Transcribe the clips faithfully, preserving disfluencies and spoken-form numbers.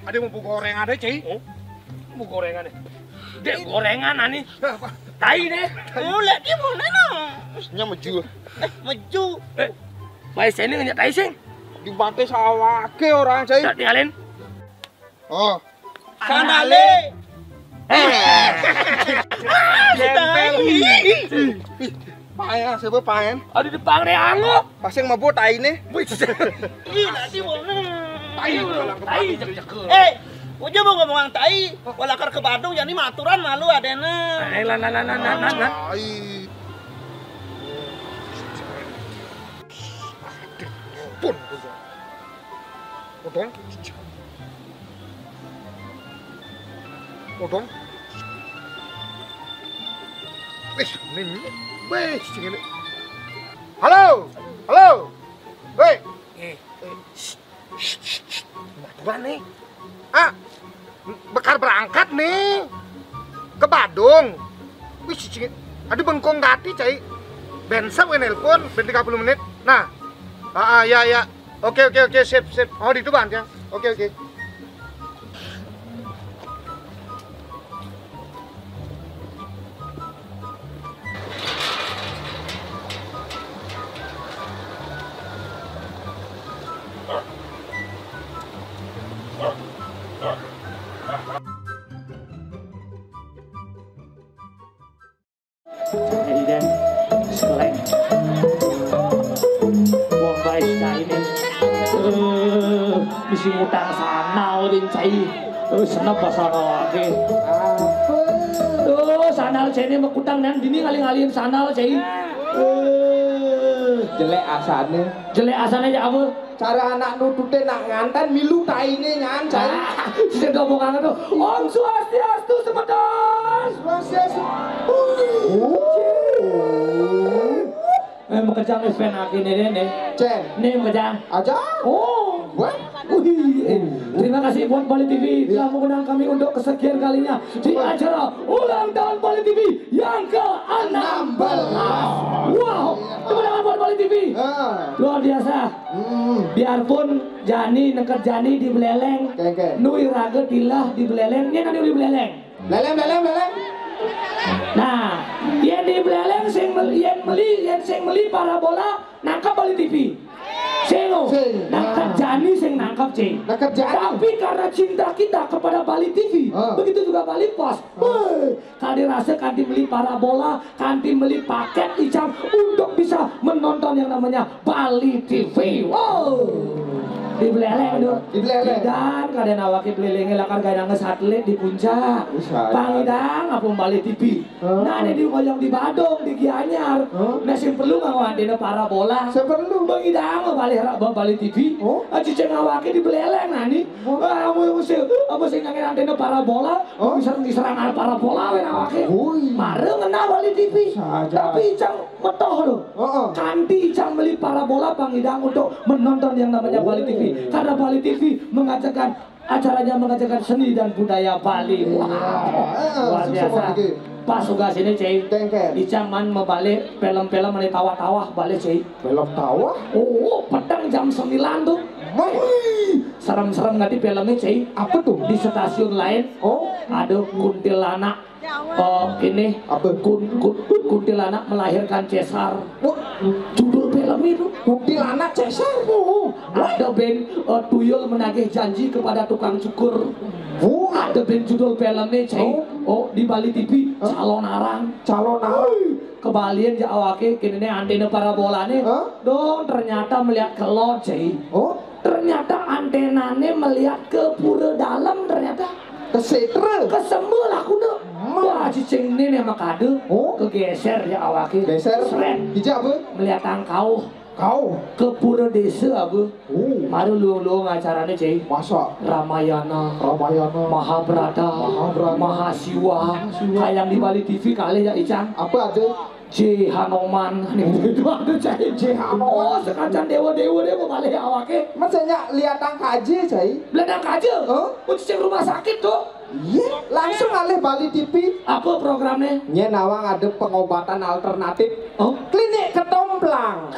Ada mau gorengan ada, Cai? Oh? Mau gorengan ada. Dek gorengan ani. Apa? Tai deh. Mulai dia mau nana. Nya meju. Eh, meju. Eh, bae sini ngenyek tai sing. Di pantai sawake orang, Cai. Tak tinggalin. Oh. Sandale. Eh. Jempel. Paen, siapa paen? Aduh, depan deh, anu. Pasang mabuk tai nih. Wih, gila sih, Bang. Tai, tai, cek-cek. Eh, ujung mau ngomong tai, walakar ke Badung, jadi maturan malu adena. Eh, lan, lan, lan. Tai. Pun. Odong. Odong. Wis, ning. Wis, sing ngene. Halo. Halo. Woi. Eh, eh, shh, shh, shh, shh. Maturan nih. Ah, bakal berangkat nih. Ke Badung. Wis, sing ngene. Aduh, bengkong gati, cai. Bensep we nelpon, ben tiga puluh menit. Nah. Ah, ah, ya, ya. Oke, oke, oke, sip, sip. Oh, di depan ya. Oke, oke. Jadi deh, seleng. Wong bae cai ne. Eh, bisi ngutang sandal ding cai. Eh, senep pasal kawake. Oh, sandal cai ne mekutang nang dini ngalih-ngalihin sandal cai. Eh, jelek asane. Jelek asane ya apa? Cara anak nutute nak nganten milu taine nyan, cai. Ah, sing ngomong ngono to. Om Swastiastu, semeton. Swastiastu. Oh. Eh, makejang wis penake ne, ne. Cen. Ne makejang. Aja. Oh. Wah. Wih, eh, terima kasih buat Bali T V telah mengundang kami untuk kesekian kalinya di acara ulang tahun Bali T V yang ke enam belas. Wow, tepuk tangan buat Bali T V. Ah. Luar biasa. Hmm. Biarpun jani neked jani di Beleleng, kengken, nu iraga tilah di Beleleng, nyen anu di Beleleng. Beleleng, Beleleng, Beleleng. Nah, yen di Beleleng sing mel-, yen meli, yen sing meli parabola nangkep Bali T V. Sing, oh. Sing. Nangkep jani sing nangkep, Ci. Nangkep jani. Tapi karena cinta kita kepada Bali T V, ah, begitu juga Bali Pos. Ah. Weh, kadi rasa kanti meli parabola, kanti meli paket icang untuk bisa menonton yang namanya Bali T V. Wow. Di Beleleng, aduh. Di Beleleng. Idan, kadén awaké Belelengé lakar gaénanga satelit di puncak. Wis, ah. Pang idan, apa Bali T V. Heeh. Nah, né di Oyong di Badung, di Gianyar. Heeh. Nah, sing perlu nganggo anténa parabola. Sing perlu. Bang idan, balik ra-, Bali T V. Oh. Ah, cicing awaké di Beleleng, nah, nih. Oh. Ah, amu, amu sing, amu sing nganggo anténa parabola. Oh. Bisa diserang parabola, wé awaké. Woi. Mara ngena Bali T V. Saja. Tapi icang metoh lho. Heeh. Kanti icang meli parabola pang idan untuk menonton yang namanya Bali T V. Oh. Karena Bali T V mengajarkan, acaranya mengajarkan seni dan budaya Bali. Iya. Wah. Heeh, luar biasa. Sukses, Bang. Pas tugas ini, Cing. Kengken. Icang man mabalik film-film ané tawah-tawah balik, Cing. Film tawah? Oh, peteng jam sembilan tuh. Wih. Serem-serem ngerti filmnya, Cing. Apa tuh? Di stasiun lain. Oh. Ada kuntilanak. Oh, ini apa? Kun-, kun-, kuntilanak melahirkan césar. Wah. Judul film itu. Kuntilanak césar. Oh. Ada band, eh, tuyul menagih janji kepada tukang cukur. Oh. Ada band judul filmnya, Cai. Oh. Oh, di Bali T V, hah? Calon Arang. Calon Arang. Wih, kebalian ja awaké, kéné né anténa parabolané. Hah? Dong, ternyata melihat kelod, Cai. Oh. Ternyata anténané melihat ke pura dalam ternyata. Ke sétra. Ke sembel aku né. Hmm. Wah, cicing né né makada. Oh. Kegeser ya awaké. Geser. Sret. Ija apa? Melihat angkau. Kau. Ke pura désa apa? Oh. Mara luung-luung acarané, Cai. Masa? Ramayana. Ramayana. Mahabharata. Mahabharata. Mahasiwa. Mahasiwa. Kayak di Bali T V kali ya, Icang. Apa ada? J Hanoman, nih, itu ada cai. J Hanoman. Oh, sekancan dewa-dewa dia mau balik awake. Masa nya liatang kaje, cai? Beladang kaje? Hah? Kunci sing rumah sakit tuh. Iya, langsung alih balik T V. Apa programnya? Nya nawang ada pengobatan alternatif. Oh? Klinik Ketomplang.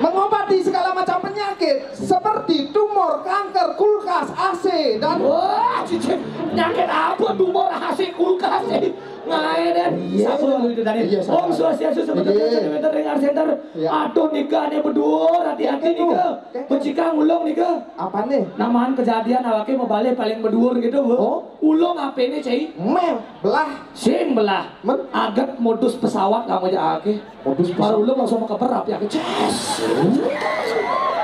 Mengobati segala macam penyakit seperti tumor, kanker, kulkas, A C, dan... Wah, cicing, penyakit apa tumor, A C, kulkas, eh? Ngae deh. Iya. Sapu lalu itu tadi. Iya, sapu. Om Swastiastu, sebentar. Iya. Sebentar, dengar center. Iya. Aduh, nika nih berdua, hati-hati nika. Iya. Becikang ulung nika. Apa nih? Namaan kejadian awake mau balik paling berdua gitu, Bu. Oh? Ulung apa ini, cai? Meh, belah. Sing belah. Men? Aget modus pesawat kamu aja ake. Modus pesawat. Baru ulung langsung keberap ya, ces.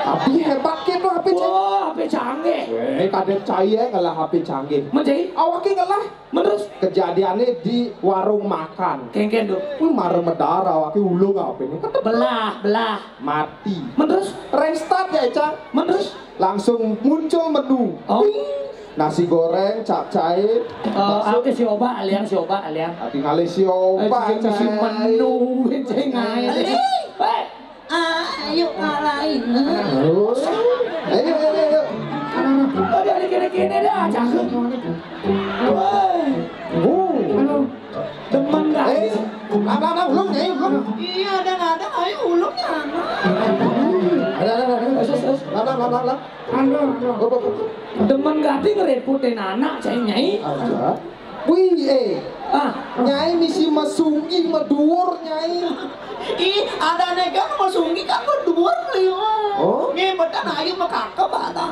Tapi hebat kan lo H P canggih. Wah, H P canggih. Weh, kadek cai ya ngelah H P canggih. Men, cai? Awake ngelah. Men terus? Kejadiannya di warung makan. Kengken tuh. Wih, mare medar awake ulung apa ini? Belah, belah. Mati. Men terus? Restart ya, Cang. Men terus? Langsung muncul menu. Oh. Ting. Nasi goreng, capcay, eh, bakso. Apa si oba alian, si oba alian? Ati ngalih si oba, eh, cai. Menu, cai ngae. Beli. Eh. Ayo ngalahin. Ayo, ayo, ayo, ayo. Aduh, ada kene-kene dah, cakep. Woi. Oh. Aduh. Demen dah. Eh, lam, lam, lam, ulung, Nyai, ulung. Iya, ada, ada, ayo ulung ya. Ada, ada, ada. Terus, terus. Lam, lam, lam, lam, lam. Aduh, aduh. Go, go, go. Demen gati ngerepotin anak, cai, Nyai. Ada. Wih, eh. Ah. Nyai misi masunggi maduur, Nyai. Ih, ada negan masunggi kan maduur, Lio. Oh? Ngebetan ayu makaka barang.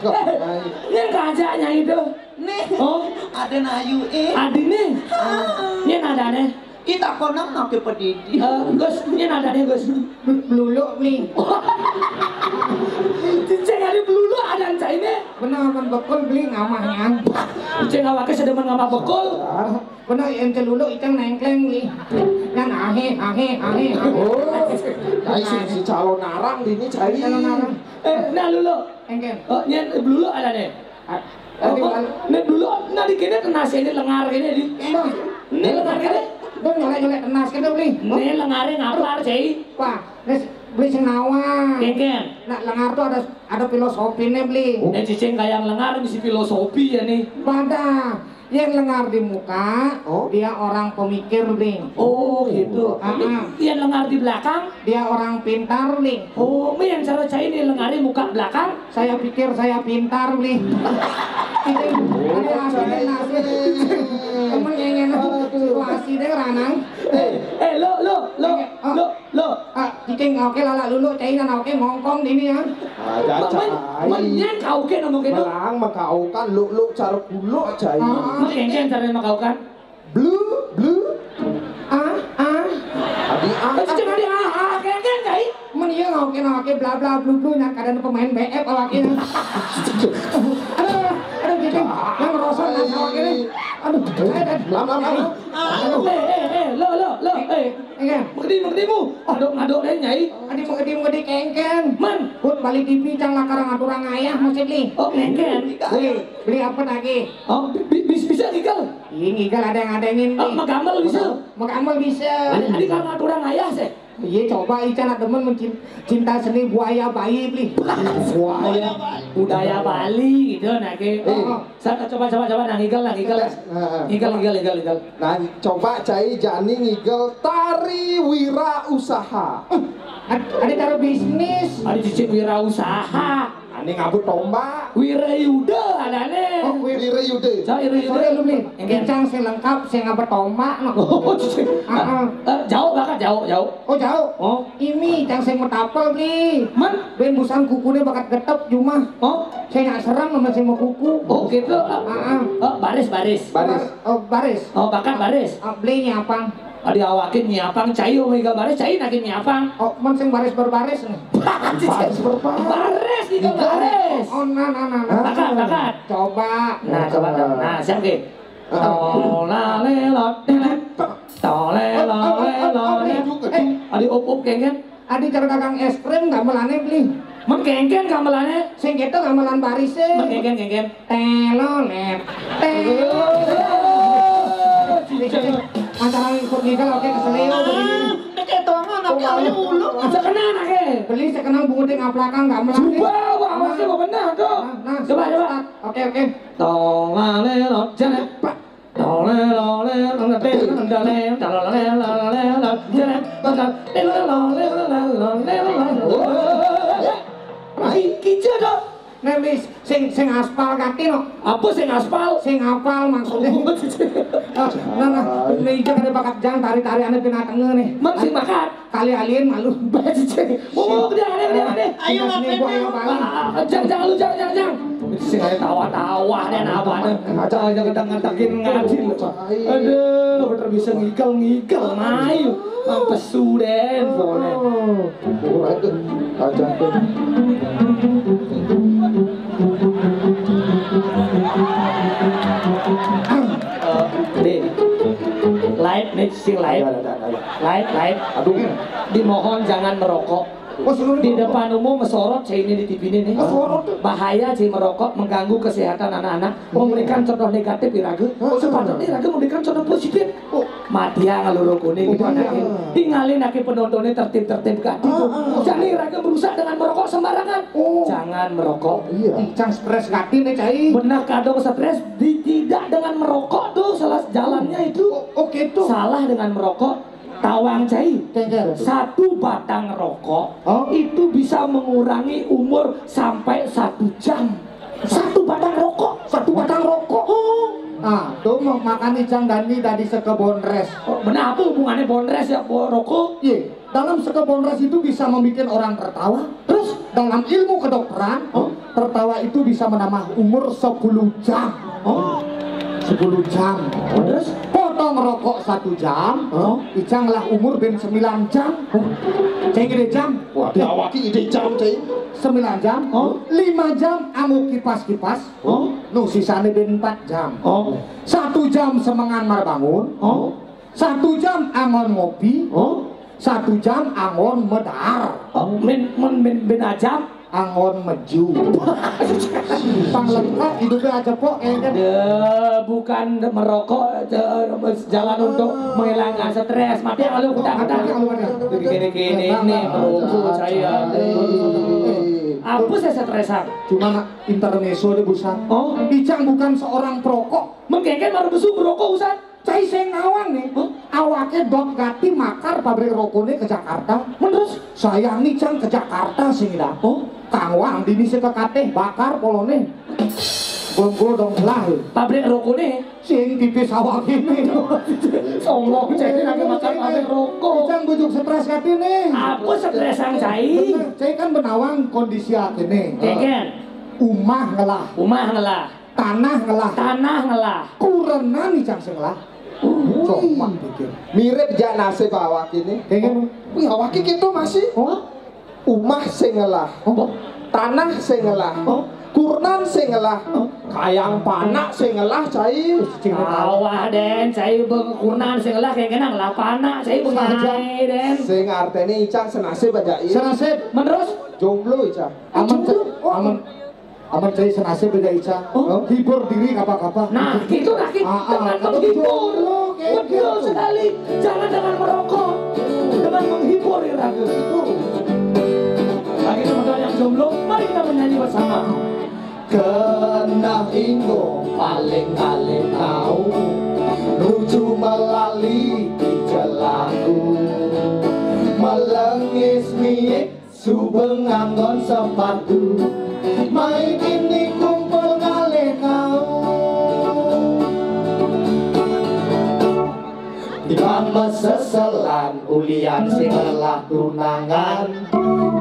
Cakep, Nyai. Ini kaja, Nyai, tuh. Nih. Oh? Ada nayu, eh. Adi nih. Ah. Ini nadane. Ih, tak konang nake pedidi. Eh, Gus, ini nadane, Gus. Bel-, beluluk nih. Cicing ada beluluk ada cai ini. Bener, men bekul beli ngamahnya. Cicing awake sedemen ngamah bekul. Bener, ente luluk itang nengkleng nih. Yang ahe, ahe, ahe, ahe. Oh, nah, si, si calon arang di ini cai. Calon arang. Eh, nah, luluk. Engken. Oh, nyen beluluk ada nih. Ah, oh, oh, nek dulu, nah, di kene tenas ini lengar ini, di. Emang? Ini lengar ini. Dia nyolek-nyolek tenas gitu, beli. Ini lengarnya ngapar, cai? Wah, ini beli sing nawang. Kengken. Nah, lengar tuh ada, ada filosofinya, beli. Oh. Eh, cicing kayak lengar mesti filosofi ya nih. Pada yang lengar di muka, oh, dia orang pemikir, beli. Oh, gitu. Ah, ah. Yang lengar di belakang? Dia orang pintar, Ling. Oh, mi yang cara cai nih lengari muka belakang. Saya pikir saya pintar, Ling. Itu ada hasilnya, hasil. Temen ngengen situasi deh, Ranang. Eh, eh, lo, lo, lo, lo, lo. Ah, cicing oke lala lulu, cai nan oke ngongkong di ini ya. Ada cai. Menyen kau ke ngomong gitu. Melang mah kau kan lu, lu cara kulo cai. Ah, ah. Mengkengken cara mah kau kan. Blue, blue. Ah, ah. Adi ah. Terus jangan di ah, ah, kayak kayak kayak. Men iya ngau kena ngau ke bla bla blu blu nang keadaan pemain B F awak ini. Aduh, aduh gitu. Yang merosot nang awak ini. Aduh, saya dan lam lam lam. Aduh, eh, eh, eh, lo, lo, lo, eh. Iya. Mengerti, mengerti bu. Aduh, ngaduk deh nyai. Adi mengerti, mengerti kengken. Man. Hut balik T V cang lakar ngaturang ayah masih beli. Oh, kengken. Beli, beli apa lagi? Oh, bi- bi- bisa, bisa gigal. Iya, ngigal ada yang ada yang ini. Oh, megamel bisa. Megamel bisa. Adi, adi kalau ngaturang ayah sih. Iya, coba ican nak demen mencin- cinta seni buaya bayi beli. Buaya. Budaya Bali gitu nah ke. Eh. Oh, oh. Sa- coba coba coba nah ngigal nah ngigal. Nah, nah. Ngigal ngigal ngigal ngigal. Nah, coba cai jani ngigal tari wira usaha. Ad- ada taruh bisnis. Ada cicing wira usaha. Ane ngabut tombak. Wirayuda adane. Oh, Wirayuda. Cak Wirayuda. Sorry lu nih. Enggak. Cang sing lengkap sing ngabut tombak no. Oh, cicing. Ah, ah. Eh, jauh banget, jauh, jauh. Oh, jauh. Oh. Ini cang sing metapel nih. Man? Ben busan kukunya bakat getep jumah. Oh. Saya nggak serem sama sing mau kuku. Oh, gitu. Ah, ah. Eh, baris, baris. Baris. Oh, baris. Oh, bakat baris. Ah, beli nyapang. Adi awakin nyiapang cai, oh, iga baris cai nakin nyiapang. Oh, men sing baris berbaris nih. Baris berbaris. Baris, iga baris. Oh, nah, nah, nah, nah. Bakat, bakat. Coba. Nah, coba dong. Nah, siap ke? Tolale lote. Tolale lote. Adi up-up kengken. Adi cara dagang es krim gamelane beli. Men kengken gamelane. Sing gitu gamelan barise. Men kengken, kengken. Telolet. Telolet. Antara ikut ngigal, oke, keseleo. Ah, ini ketongan, oke, ayo ulu. Aja kena, anake. Beli sekenang bungut yang aplakan, nggak melangkah. Coba, wah, awake kok kena, tuh. Nah, nah, coba, coba. Oke, oke. Tolale lo, jenek, pak. Tolale lo, le, le, le, le, le, le, le, le, le, le, jenek, le, le, le, le, le, le, le, le, le. Wah, iki aja, dong. Nek wis sing, sing aspal kaki no. Apa sing aspal? Sing apal maksudnya. Nah, nah, ini aja kada bakat jang tari-tariannya pinatenge nih. Mang sing bakat. Kali alien malu. Bajing. Oh, udah, udah, udah, udah. Ayo, Mas Bebo. Ayo, Bang. Ah, ah, ah, jang, jang, lu, jang, jang, jang. Sing aja tawa-tawa deh, apa nih? Aja, aja ngedak-ngedakin ngaji lu. Aduh, bener bisa ngikel-ngikel, mayu. Mampes sudah, handphone. Ora itu, aja tuh. Eh, Din. Live nih, sing live. Ada, ada, ada. Live, live. Aduh. Dimohon jangan merokok. Oh, suruh di depan umum mesorot saya ini di T V ini nih. Mesorot tuh. Bahaya sih merokok, mengganggu kesehatan anak-anak, memberikan contoh negatif iraga. Oh, sepatutnya iraga memberikan contoh positif. Oh. Mati ya kalau rokoknya gitu, oh, anaknya. Tinggalin lagi penontonnya tertib-tertib gati tuh. Ah, ah. Jangan iraga merusak dengan merokok sembarangan. Oh. Jangan merokok. Iya. Ih, cang stres gati nih, cai. Benar, kadang stres di, tidak dengan merokok tuh salah jalannya itu. Oh, oke tuh. Salah dengan merokok. Tawang cai, satu batang rokok itu bisa mengurangi umur sampai satu jam. Satu batang rokok. Satu batang rokok. Oh. Nah, tuh mau makan icang dani dari sekebon res. Oh, benar apa hubungannya bonres ya, bo-, rokok? Iya, dalam sekebon res itu bisa membuat orang tertawa. Terus? Dalam ilmu kedokteran, oh, tertawa itu bisa menambah umur sepuluh jam. Oh. Sepuluh jam. Oh, terus? Potong rokok satu jam, oh, icang lah umur ben sembilan jam. Oh. Cai ide jam. Waduh, awaki ide jam, cai. Sembilan jam. Oh. Lima jam anu kipas-kipas. Oh. Nu sisane ben empat jam. Oh. Satu jam semengan mar bangun. Oh. Satu jam angon ngopi. Oh. Satu jam angon medar. Oh, min, min, min, min ajam. Angon meju. Pang lengkap hidupnya aja pok kayaknya. Ya, bukan merokok, eh, jalan untuk menghilangkan stres. Mati yang lu kutak-kutak. Begini-gini nih, merokok saya. Apa saya stresan? Cuma intermezzo deh, Busan. Oh? Icang bukan seorang perokok. Mengkengken maru besu merokok, Usan. Cai sing ngawang nih. Hah? Awake dot gati makar pabrik rokone ke Jakarta. Menurut? Sayangi cang ke Jakarta sing dah. Oh? Kangwang dini sing kekateh bakar polone. Gonggo dong lah. Pabrik rokone? Sing tipis awak ini. Sombong, cai lagi makan pabrik rokok. Cang bujuk stres gati nih. Apa stres yang cai? Bener, cai kan benawang kondisi hati nih. Keken. Umah ngelah. Umah ngelah. Tanah ngelah. Tanah ngelah. Kurenan nih cang sing ngelah. Coba pikir. Mirip jak nasib awak ini. Kayaknya. Wih, awak iki tuh masih. Oh? Umah sing ngelah. Oh. Tanah sing ngelah. Oh. Kurnan sing ngelah. Oh. Kayang panak sing ngelah, cai. Sing ngelah. Awah, Den, cai beng kurnan sing ngelah, kayak kena ngelah panak, cai beng. Saja. Ngai, Den. Sing artene icang senasib aja, iya. Senasib. Menerus? Jomblo, icang. Aman, cai. Jomblo. Aman. Aman cai senasib beda ica. Oh. Hibur diri kapa-kapa. Nah, gitu, nah, gitu. Ah, ah, dengan menghibur. Betul sekali. Jangan dengan merokok. Dengan menghibur, ya, Raga. Bagi teman-teman yang jomblo, mari kita menyanyi bersama. Kenah inggo paling alih tau, nuju melali di jelaku. Melengis miik Subeng nganggon sepatu, main ini kumpul ngalih kau. Timbang meseselan ulian sing lelah tunangan,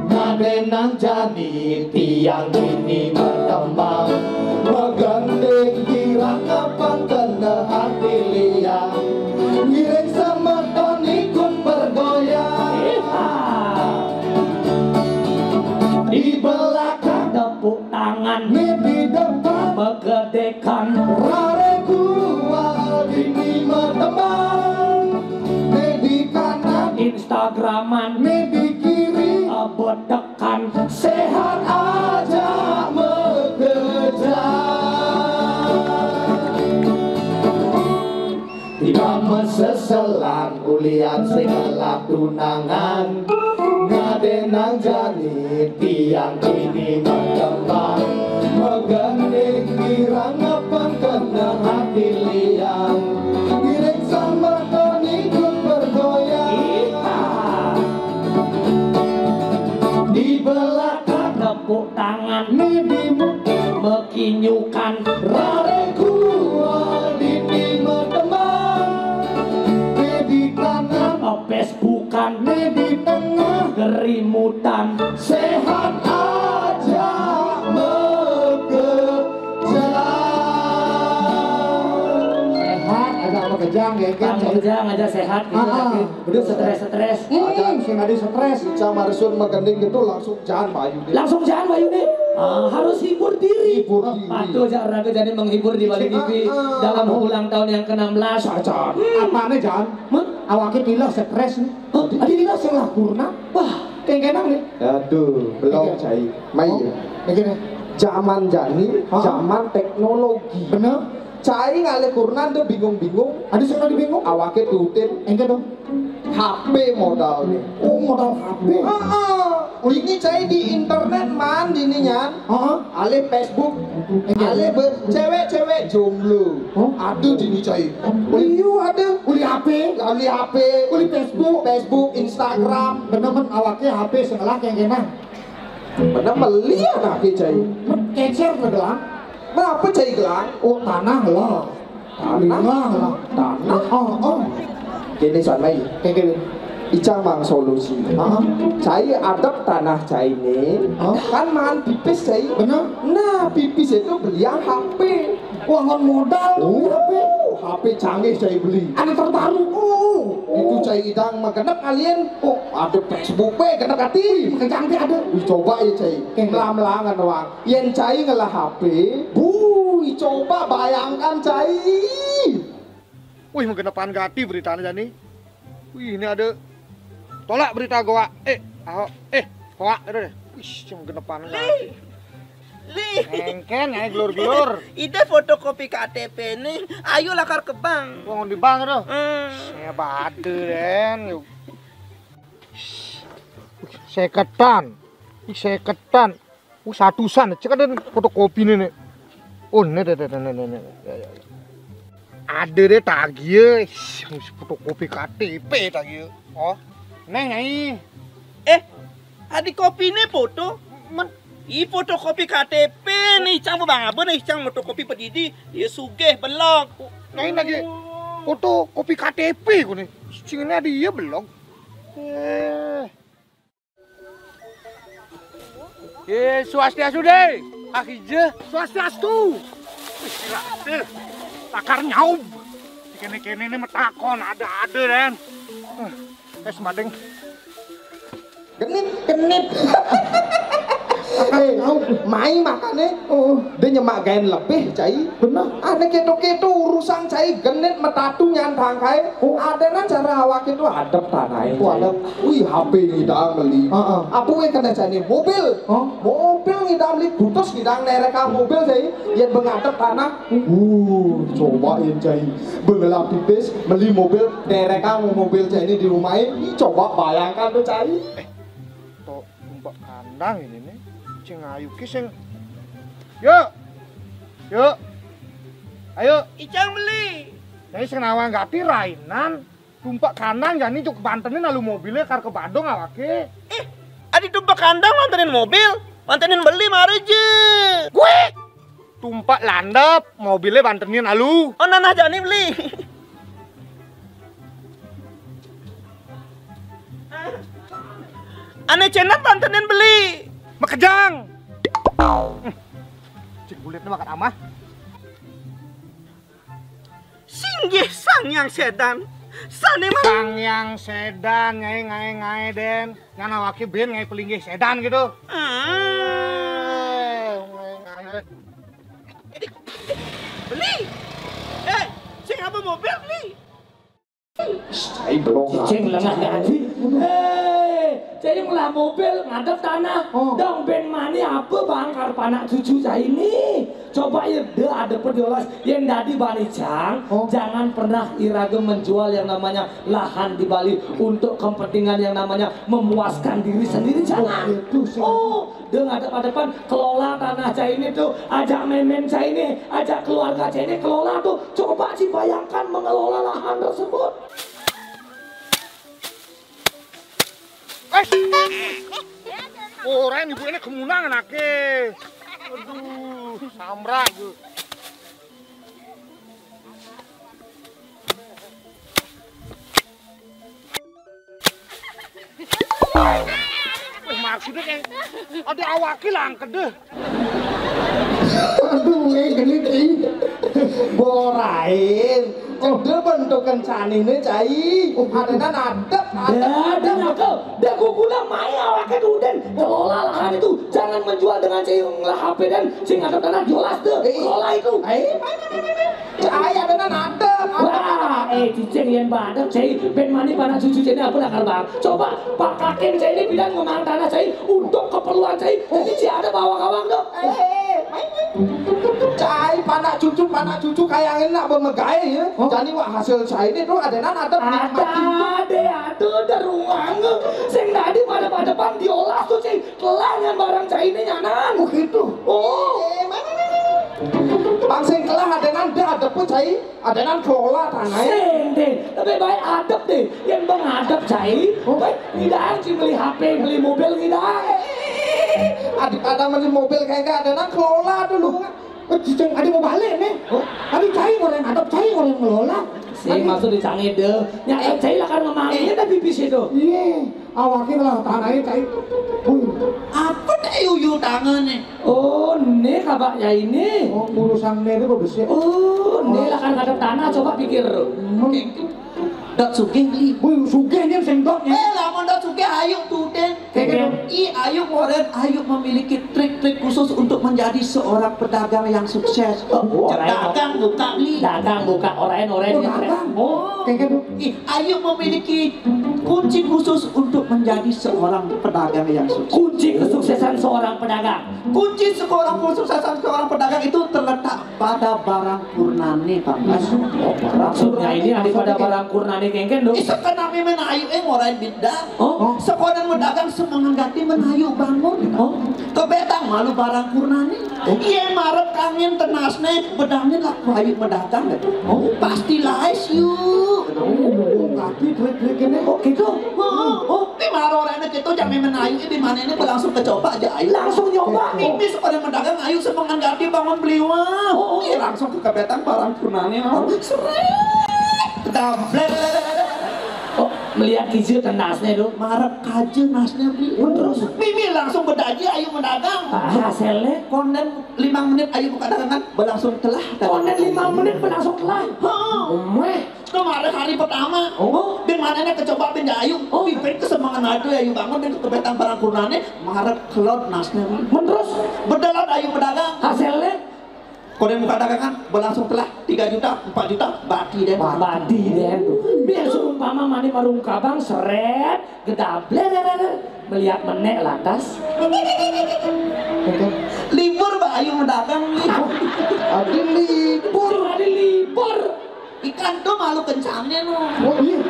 ngadenang jani tiang bini bertembang, meganding girang ngapang kena hati liang, ngiring semeton ikut bergoyang. Di belakang tepuk tangan, nih di depan begedekan. Rare kual dini metembang, nih di kanan Instagraman, nih di kiri bedekan. Sehat aja bekerja. Tidak Maseselan ulian sing ngelah tunangan, ngadenang jani tiang kini makembang, megending kirang ngepang kena hati liang, ngiring sambatang ikut bergoyang. Di belakang tepuk tangan, ni di muka mekinyukan, rare kual di di matembang, ni di tangan, opes bukan, ni di tengah, gerimutan, sehat aja mekejang. Sehat aja mekejang, ya kan? Mekejang aja sehat gitu. Ah, ah. Udah stres-stres. Hmm. Aja sing ada stres. Ica marsun megending gitu langsung jaan bayu deh. Langsung jaan bayu deh. Ah, harus hibur diri. Hibur diri. Patuh aja olahraga jadi menghibur di balik T V. Ah, ah. Dalam ulang tahun yang ke enam belas. Acan. Hmm. Apane, Jan? Mah? Awake pilih stres nih. Hah? Adi pilih sing lah kurna. Wah, kengkenang nih. Aduh, belum, Oke. Cai. Mai. Oh, ya. Oke deh. Zaman jani, Hah? Zaman teknologi. Bener. Cai ngalih kurnan tuh bingung-bingung. Ada sing lagi bingung? Awake tutin. Enggak dong. H P modalnya. Oh, modal H P. Heeh. Ini cai di internet man dininya. Heeh. Alih Facebook. Enggak. Alih be- cewek-cewek jomblo. Hah? Ada dini cai. Uli ada. Uli H P. Uli H P. Uli Facebook. Facebook, Instagram. Bener men awake H P sing ngelah kengkenang. Bener meli anake cai. Kecer gelang. Kenapa cai gelang? Oh, tanah lah. Tanah? Tanah lah. Tanah. Oh, oh. Kene san mai. Kene. Ica mang solusi. Heeh. Cai adep tanah cai ne. Hah? Kan maan pipis cai. Bener. Nah, pipis itu beli H P. Wah, ngon modal tuh, Oh, H P. H P canggih cai beli. Ada terbaru. Oh, itu cai idang mah genep alien. Oh, ada Facebook be genep ati. Makin canggih ada. Wih, coba ya cai. Oke. Melang-melangan doang. Yen cai ngelah H P, bui, coba bayangkan cai. Wih, menggenepan gati beritanya jani. Wih, ini ada tolak berita goa. Eh, aho, eh, hoak ada deh. Wih, menggenepan gati. Li. Engken ae glur-glur. Ide fotokopi K T P nih. Ayo lakar ke bank. Wong di bank tuh. Hmm. Saya bade den. Yuk. Wih, seketan. Wih, seketan. Wih, satusan. Cek ada fotokopi nih, nih. Oh, nih, nih, nih, nih, nih, nih. Ya, ya, ya. Ada deh tagih. Ih, fotokopi K T P tagih. Oh, neng ai. Eh, adi kopi nih foto. Men, i fotokopi K T P nih, cang bang apa nih, cang fotokopi pedidi. Dia sugih belok. Neng lagi fotokopi K T P ku nih. Cingnya dia belok. Eh. Eh, swastiastu, Dé. Kaki je. Swastiastu. Wih, gila, deh. Lakar nyaub. Kéné-kéné né metakon, ada-ada, Den. Eh, es madeng. Genit, genit. Eh, mai makané. Oh, dia nyemak gaén lebih, cai. Bener. Ané kéto-kéto urusan cai genit metatu nyantang kaé. Oh. Adanan cara awak itu adep tanahé. Oh, adep. Wih, H P ngidang meli. Heeh. Apa wé kena jani mobil? Hah? Mobil ngidang meli, butus ngidang nerekang mobil cai. Yén bengadep tanah. Uh, coba yén cai. Bengelah pipis, meli mobil, nerekang mobil cai ini di rumah ini. Coba bayangkan tuh cai. Eh, to tumpek kandang ini nih. Cing ayu ki sing. Yuk. Yuk. Ayo. Icang beli. Jadi sing nawang gati rainan. Tumpek kandang jani juk bantenin lalu mobilnya kar ke Badung awaké. Eh, adi tumpek kandang bantenin mobil, bantenin beli mari je. Gue. Tumpek landep, mobilnya bantenin lalu. Oh, nanah jani beli. Ané cenap bantenin beli. Makejang. Cik bulitnya makan amah. Singgih Sang Hyang Sédan. Sané mah Sang Hyang Sédan, ngaé, ngaé, ngaé, Den. Nyana waki bin ngaé pelinggih sédan gitu. Ah. Eh, ngaé, ngaé. Beli. Eh, sing apa mobil beli? Cai belum. Cing lengah gati. Hei, jadi ngulah mobil ngadep tanah. Oh. Dong ben mani apa bangkar panak cucu cai ini? Coba ya, deh, ada pediolas yang dadi bani cang, jangan pernah iraga menjual yang namanya lahan di Bali untuk kepentingan yang namanya memuaskan diri sendiri, jangan. Oh, gitu sih. Oh, deh, ngadep-ngadepan, kelola tanah cai ini tuh, ajak memen cai ini, ajak keluarga cai ini kelola tuh. Coba sih bayangkan mengelola lahan tersebut. Eh, orang ibu ini kemunang anaknya. Aduh, samra gue. Eh, maksudnya kayak ada awaknya langkede. Aduh, eh, genit, ih. Borain. Udah bentukan canine, cai. Adenan adep, adep. Dah, dah, ngapa? Dah, gua gula mai awaknya tuh, Den. Kelola lahan itu. Jangan menjual dengan cai ngelah H P, Den. Sing ngadep tanah, diolas deh. Kelola itu. Eh, cai adenan adep. Wah, eh, cicing yang badak, cai. Ben mani panak cucu cai ini apa lakar bang? Coba, pakakin cai ini bidan ngemang tanah cai untuk keperluan cai. Jadi cai ada bawa kawang dong. Cai panak cucu, panak cucu kayangan nak bemegai ya. Jadi wak hasil cai ini tuh adenan adep, nikmatin tuh. Ada deh, ada, ada ruang. Sing tadi pada pada pan diolas tuh, cai. Kelangan barang cai ini nyanan. Oh, gitu. Oh, Bang sing kelah adenan deh adep cai, adenan kelola tanah. sing deh. Lebih baik adep deh. Yang bang adep cai. Baik, tidak sih beli H P, beli mobil tidak. Adik pada beli mobil kayak gak adenan kelola dulu. Eh, cicing, adi mau balik nih. Adi cai orang adep, cai orang ngelola. Sing maksud dicangit deh. Yang cai lah kan ngemangnya tapi pipis itu. Iya, awaknya lah tanahnya cai. Wih, Apa deh yuyu tangannya? Oh, ini kabak cai ini. oh, urusan ini kok besi. Oh, ini lah kan ngadep tanah, coba pikir. Dot sugih beli. Wih, sugih nih sendoknya. Eh, lamun dot sugih ayo tuh deh. Kengken. I ayo moren ayo memiliki trik-trik khusus untuk menjadi seorang pedagang yang sukses. Oh, orang Dagang buka beli. Dagang buka, orang orang Oh, dagang. Oh, Kengken tuh. I ayo memiliki kunci khusus untuk menjadi seorang pedagang yang sukses. Kunci kesuksesan seorang pedagang. Kunci seorang kesuksesan seorang pedagang itu terletak pada barang purnane, Pak Mas. Maksudnya ini ada pada barang purnane, kengken dong. Ih, sekenami menayu eh ngorai bidang. Oh, Sekolah medagang semangat ganti menayu bangun. Oh. Kebetang malu barang purnane. Iya marep kangen tenasne bedangnya laku ayu medagang. Oh, pasti laes yuk. Tapi duit-duit ini. Oh, gitu. Oh, oh, di maro rene kita jangan menayu di mana ini langsung kecoba aja ayu. Langsung nyoba. Ini sekolah medagang ayu semangat ganti bangun beliwa. Oh, iya langsung ke kebetang barang purnane. Seret. Dabler. Oh, melihat kiju tenasnya tuh. Marep kaje nasnya beli. Terus mimi langsung bedaji ayu medagang. Ah, hasilnya. Konden lima menit ayu buka dagangan berlangsung telah. Konden lima menit berlangsung telah. Heeh. Meh. Kemarin hari pertama. Oh. Di mana nih kecoba pindah ayu. Oh. Bibir kesemangan ayu ayu bangun dan kebetang barang purnane. Marep kelot nasnya beli. Menterus Bedelot ayu pedagang. Hasilnya. Konden buka dagangan berlangsung telah tiga juta, empat juta, bati deh. Badi deh. Biar seumpama mani marung kabang seret, gedable, melihat menek lantas. Libur ba ayu medagang nih. Adi libur. Libur, ada libur. Ikan tuh malu kencangnya no. Oh, iya.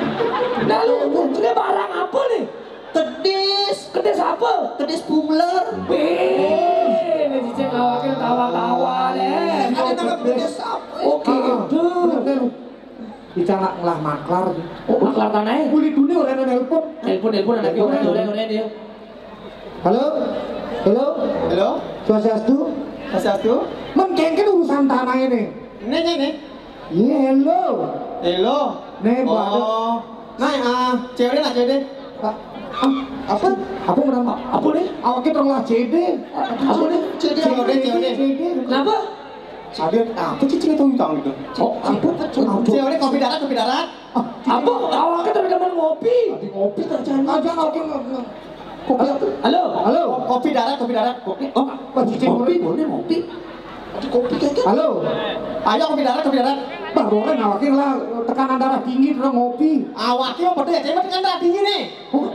Lalu, ini barang apa nih? Kedis, Kedis apa? kedis pungler. Wih, ini cicing awaknya tawa-tawa deh. Ada nama kedis apa? Oke, itu. Bener, lu. Bicara ngelah maklar. Oh, maklar tanahnya. Kulit dunia orang nelpon. Telepon, telepon anak orang, orang, orang dia. Halo? Halo? Halo, Swastiastu? Mas Astu. Men, kengken urusan tanah ini. Ini, ini, ini. Iya, hello. Halo. Nih, Pak. Oh, nah, ah, cewek lah, cewek. Ah, ah, apa? Apa menang? Apa nih? Awaknya terlalu C D. Apa nih? Cewek, cewek, cewek. C D. Kenapa? Ada apa sih cewek tahu tahu itu? Oh, apa? Cewek kopi darat, kopi darat. Apa? Awaknya terlalu demen ngopi. Di ngopi tak jangan. Aja ngopi nggak. Halo. Halo. Kopi darat, kopi darat, kopi. Oh, Pak Cicing ngopi, boleh ngopi. Kopi kayaknya. Halo. Ayo kopi darat, kopi darat. Bah, orang awaknya lah tekanan darah tinggi, terus ngopi. Awaknya apa deh? Cewek tekanan darah tinggi nih. Oh,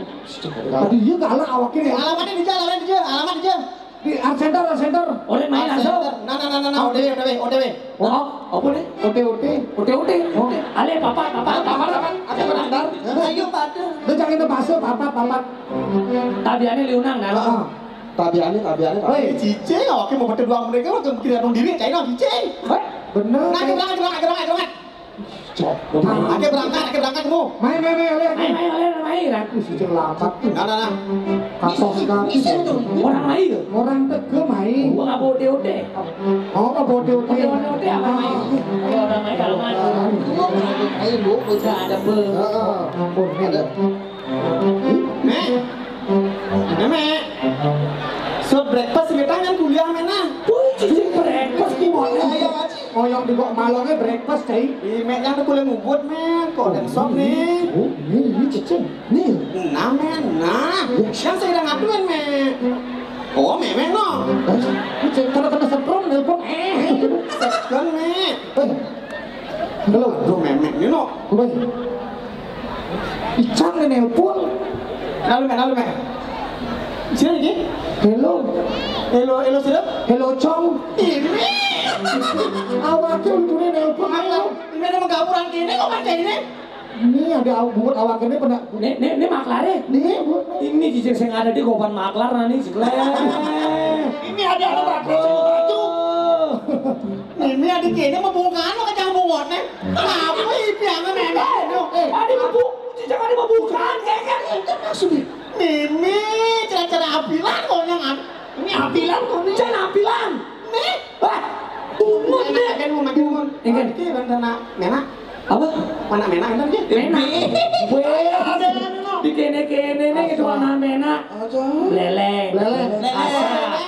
aduh, iya galak awaknya ya. Alamatnya di jalan, alamatnya di jalan, alamat di jalan. Di Art Center, Art Center. Oleh main langsung. Nah, nah, nah, nah, nah, O T W, O T W, O T W. Oh, apa nih? O T O T. O T O T. Oh. Ale, papat, papat, papat, papat. Ada berangkat. Ayo, Pak. Lu jangan itu masuk, papat, papat. Tabiane liunang, nah. Heeh. Tabiane, tabiane, tabiane. Woi, cicing, oke, mau berdua mereka, mau kira dong diri, China, cicing. Hei, bener. Nah, ayo berangkat, berangkat, berangkat, berangkat. Cok. Ake berangkat, ake berangkat kamu. Mai, mai, mai, oleh. Mai, mai, oleh, mai, aku sudah lambat. Nah, nah, nah. Katos kaki. Orang mai ya? Orang tege mai. Gua nggak bawa D O D. Oh, nggak bawa D O D. Bawa D O D apa mai? Kalau orang mai kalau mai. Ayo, Bu. Udah ada, Bu. Heeh. Ampun, ada. Mek. Mek. So breakfast kita kan kuliah, Mek, nah. Wih, cicing breakfast gimana? Ayo, Haji. Oyong di kok malongnya breakfast, cai. Ih, Mek, yang tuh kuliah ngubut, Mek. Kok dan sok, nih. Oh, ini, ini cicing. Nih. Nah, Mek, nah. Yang saya udah ngaduin, Mek. Oh, Mek, Mek, no. Eh, cicing, kalau kena setrum, nelpon, eh. Setrum, Mek. Eh, halo. Aduh, Mek, Mek, ini, no. Woi. Ican nih nelpon. Halo, Mek, halo, Mek. Sini, Ki. Hello. Hello, hello, siapa? Hello, Cong. Ini. Awake ulune nelpon. Ini ada menggaburan ini kok macam ini. Ini ada au-, buat awak ini pernah. Ini, ini, ini maklar ya? Ini buat. Ini cicing sing ada di gopan maklar, nah, nih, sebelah. Ini ada apa? Baju. Ini ada kene mau bukan lo kacang bungot nih. Apa ini piangan ini? Eh, ada mau bu-, cicing ada mau bukan, kayak kan itu maksudnya. Mimi, cara-cara apilan kok yang ada. Ini apilan kok, ini cara apilan. Nih. Wah, bungut nih. Makan, mau makan, mau. Ini kan. Ini kan tanah merah. Apa? Mana merah, kan, dia? Merah. Weh, di kene-kene nih, itu warna merah. Aja. Leleng. Leleng. Asa.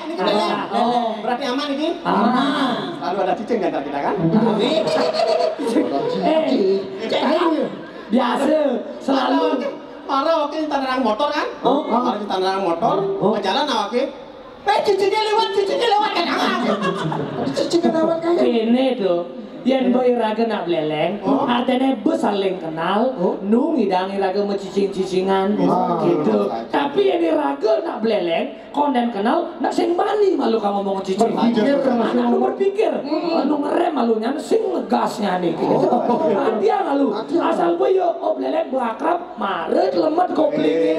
Ini kan leleng. Asa. Oh. Berarti aman ini? Aman. Lalu ada cicing di antara kita, kan? Tapi, eh, biasa, selalu. Marah, oke, tanah motor, kan? Oh. Marah, tanah motor. Oh. Jalan, oke. Eh, cicingnya lewat, cicingnya lewat, kan? Cicingnya lewat, kan? Kene to. Yen mbok iraga nak bleleng, oh, artine mbok saling kenal, oh, nu ngidang iraga mecicing-cicingan, oh, gitu. Tapi yen iraga nak bleleng, konden kenal, nak sing bani malu kamu ngomong cicing. Berpikir, kan, maksudnya. Anu berpikir, hmm, anu ngerem malunya, sing ngegasnya nih, gitu. Oh. Hati-hati malu. Hati-hati. Asal mbok yo, oh, bleleng, mbok akrab, mare lemet koplinge.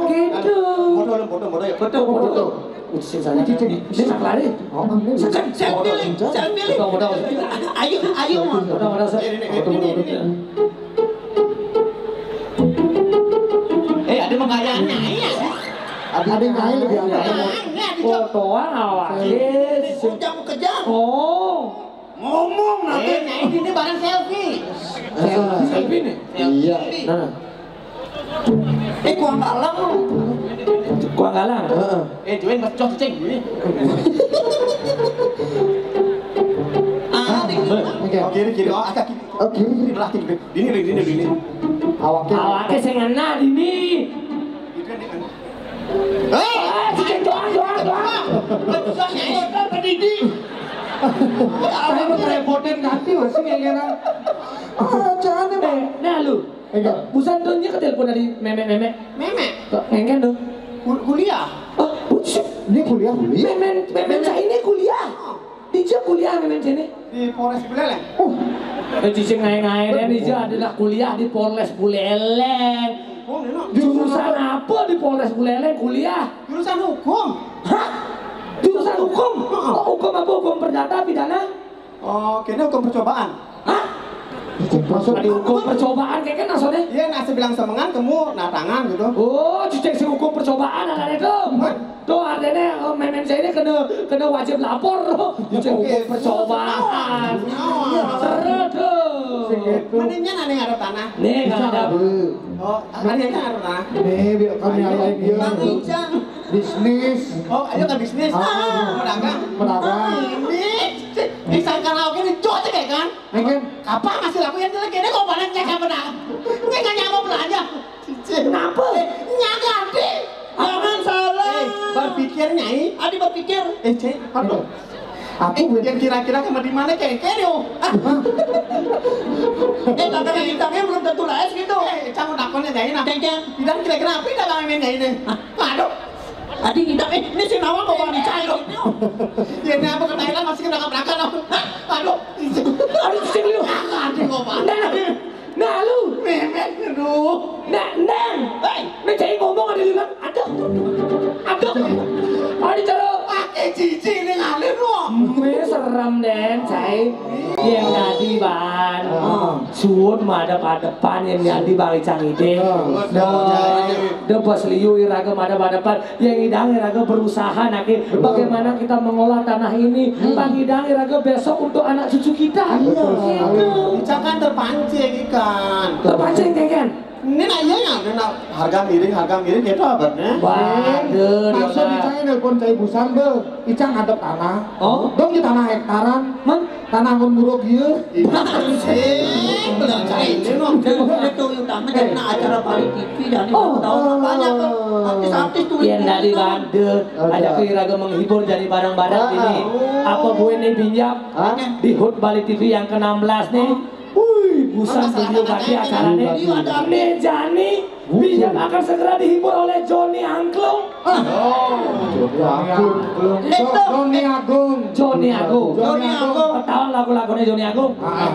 Gitu. Foto, foto, foto, ya. Foto, foto. Foto. Udah, sing sana. Udah, udah. Ini nak lari. Oh, ini. Selfie, selfie, selfie. Foto, foto. Ayo, ayo, Mas. Foto, foto, foto. Ini, ini, ini, ini, ini. Eh, ada menggayanya, iya. Ada nyai lebih angkat. Nah, ini ada foto awak. Yes. Kejam, kejam. Oh. Ngomong nanti. Eh, nah, ini, ini barang selfie. Selfie. Selfie nih? Selfie. Iya. Nah. Eh, kuang kalang lu. Kuang kalang? Heeh. Eh, join mas cocing ini. Ah, di oke. Oh, kiri, kiri. Oh, agak kiri. Oh, kiri, kiri. Belah kiri. Dini, dini, dini. Awaknya. Awaknya sing ngena dini. Itu kan dia kan. Eh, cicing doang, doang, doang. Susah, ya, ya, kan, Pak Didi. Apa yang repotin nanti, masih kayak gini. Ah, jangan, Bang. Eh, nah, lu. Enggak. Busan tuh nya ketelepon dari memek-memek. Memek? Kok ngengken tuh? Kul-, kuliah. Oh, buset. Dia kuliah, kuliah. Memen, memen saya ini kuliah. Dija kuliah memen jene? Di Polres Buleleng. Uh. Eh, cicing ngae-ngae deh, Dija ada nak kuliah di Polres Buleleng. Oh, ini nak. Jurusan apa di Polres Buleleng kuliah? Jurusan hukum. Hah? Jurusan hukum? Heeh. Oh, hukum apa? Hukum perdata, pidana? Oh, kene hukum percobaan. Hah? Maksud hukum percobaan kayak kan maksudnya? Iya, nah, sebilang semengan, kamu, nah, tangan gitu. Oh, cicing si hukum percobaan, anak itu. Hah? Tuh, artinya, eh, memen saya ini kena, kena wajib lapor, tuh. Oke. Hukum percobaan. Iya. Seru, tuh. Mendingnya nanti ngarep tanah. Nih, nggak ada. Oh, ada yang ngarep tanah. Nih, biar kami alain dia. Bang Ijang. Bisnis. Oh, ayo ke bisnis. Ah. Pedagang. Pedagang. Ah, ini, di sangkar lauk ini, cocok ya kan? Mungkin. Kapan masih laku yang jelek ini, kok banyak nyaga benar? Ini nggak nyampe belanja. Kenapa? Eh, nyaga, Adi. Jangan salah. Eh, berpikir, Nyai. Adi berpikir. Eh, Cek, aduh. Aku eh, yang kira-kira sama di mana, Cek? Cek, yo. Eh, dagangan bintangnya belum tentu laes gitu. Eh, kamu takonnya, Nyai, nah. Cek, Cek. Bidang kira-kira apa dagangan ini, Nyai, ini? Aduh. Tadi kita, eh, ini si Nawang bawa di cair. Ya, ini apa ke Thailand masih kena kaprakan, Nawang? Hah? Aduh. Aduh, cicing lu. Aduh, kok panas. Nah, nah, lu. Memet, aduh. Nah, Neng. Hei. Ini cai ngomong ada di luar. Aduh. Aduh. Aduh, cara. Pakai cici ini ngalir, Nawang. Meh, serem, Den, cai. Yang tadi, Ban. Ah. Suud madep-adepan, yang tadi Bang Icang ide. Ah. Dah, dah pas liu iraga madep-adepan. Yang idang iraga berusaha, nake, betul, bagaimana kita mengolah tanah ini. Hmm. Pang idang iraga besok untuk anak cucu kita. Iya. Gitu. Icang kan terpancing, ikan. Terpancing, Keken. Ini nak iya ya, ini nak harga miring, harga miring gitu abadnya. Waduh, maksud Icang nelpon cai busan, be. Icang ngadep tanah. Oh? Dong di tanah hektaran. Mang? Tanah mun muruk ieu. Eh, bener cai ini, no. Jadi itu utama jadi nak acara Bali T V dan itu, oh, tahun banyak tuh. Artis-artis tuh. Yang dari Bande, ada, ada, keiraga menghibur dari barang-barang ini. Apa buin nih pinjam? Hah? Di hut Bali T V yang ke enam belas nih. Wih, busan video kaki acaranya. Iya, ada. Nih, Jani. Pinjam akan segera dihibur oleh Joni Angklung. Ah. Oh, Joni Agung. Joni Agung. Joni Agung. Joni Agung. Ketahuan lagu-lagunya Joni Agung. Ah.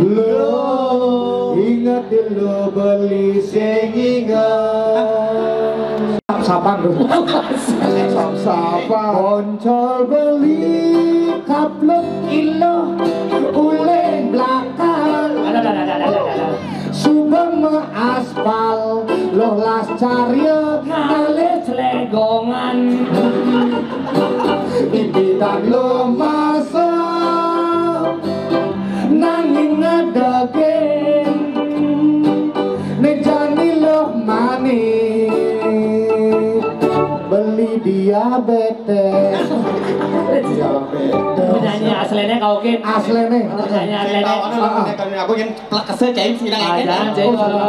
Lo ingat dulu beli sing ingat. Sap-sapan tuh. Sap-sapan. Poncol beli kaplek ilo uleng belakang. Ada, ada, ada, ada, ada, ada. Suba me aspal, loh las carya ngalih slegongan. Ibitan lo masuk, nanging ngadegin. Nek jani loh mani, beli diabetes. Diabetes. Penyanyi aslinya kau, Kin. Aslinya. Penyanyi aslinya. Tahu, anu, anu, anu, aku yang plek kese, cai, sing nang. Ah, jangan, cai. Oh, kalau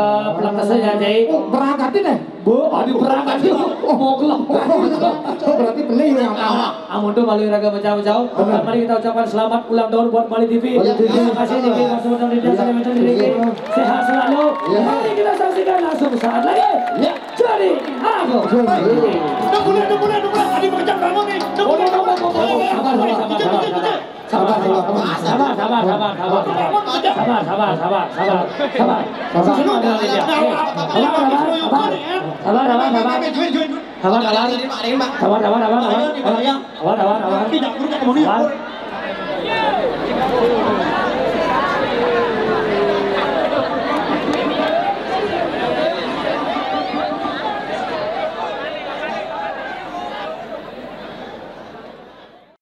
plek kese, jangan, cai. Oh, berangkatin ya? Bu, aduh, berangkat yuk. Oh, mau keluar. Oh, berarti beli ya, apa? Amun tuh malu raga menjauh-jauh. Benar. Mari kita ucapkan selamat ulang tahun buat Bali T V. Bali T V. Terima kasih, Niki, Mas Bintang Dinda, iya, saya mention di Niki. Iya. Sehat selalu. Iya. Mari kita saksikan langsung saat lagi. Iya. Jadi, aku. Iya. Udah mulai, udah mulai, udah mulai. Tadi mengejar bangun nih. Udah mulai, udah mulai. Sabar, sabar, sabar, sabar, sabar. Sabar, sabar, sabar, sabar. Sabar, sabar, sabar, sabar. Sabar. Sabar, sabar, sabar. Sabar, sabar, sabar. Sabar, sabar, sabar. Sabar, sabar, sabar. Sabar, sabar, sabar. Sabar, sabar, sabar. Sabar.